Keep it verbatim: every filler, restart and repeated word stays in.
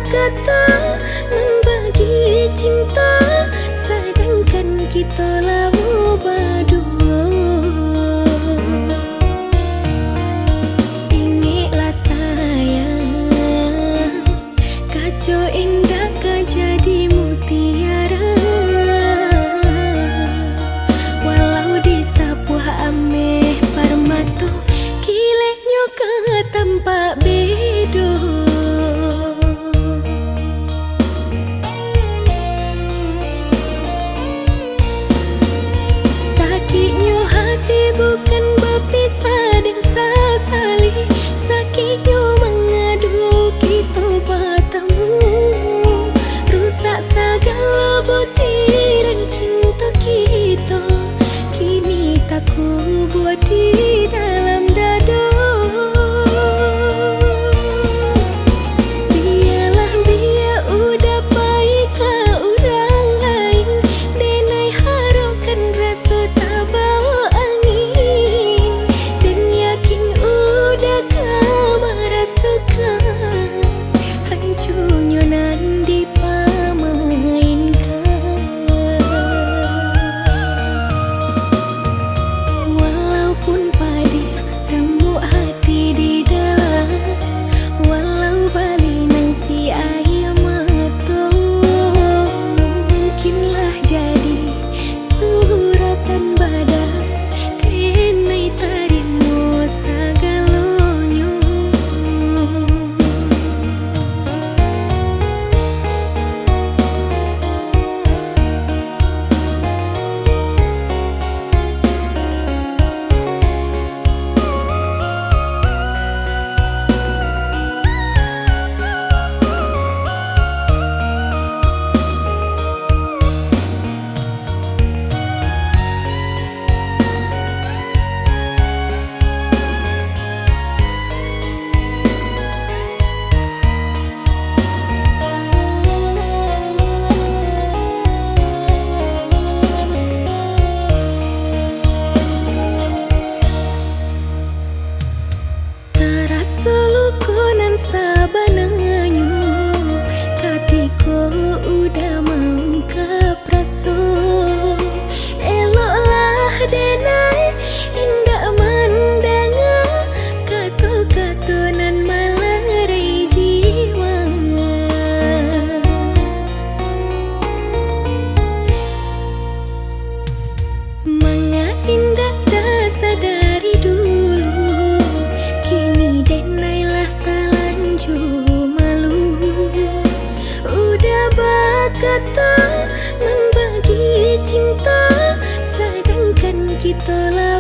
Kato mambagi cinto, sadangkan kito lamo baduo. Ingeklah sayang, kaco indak ka jadi mutiara. Walau disapuah ameh parmato, kileknyo ka tampak bedo. Sakiknyo hati bukan bapisah dek sasali, sakiknyo mangadu kito batamu. Rusak sagalo butiran cinto kito, kini takubua di dalam dado. Bialah bia uda pai ka urang lain, denai harokkan raso tabao angin. Den yakin uda ka marasokan hanconyo nan dipamainkan. Walaupun padih ramuk hati di dalam, walau balinang si aia mato, mungkinlah jadi suratan badan, denai tarimo sagalonyo. Taraso luko nan sabananyo, katiko uda maungkap raso. Eloklah denai indak mandanga kato-kato nan malarai jiwa. Manga indak tasadari dulu, kini denai lah talanjua malu. Uda bakato mambagi cinto, sadangkan kito lah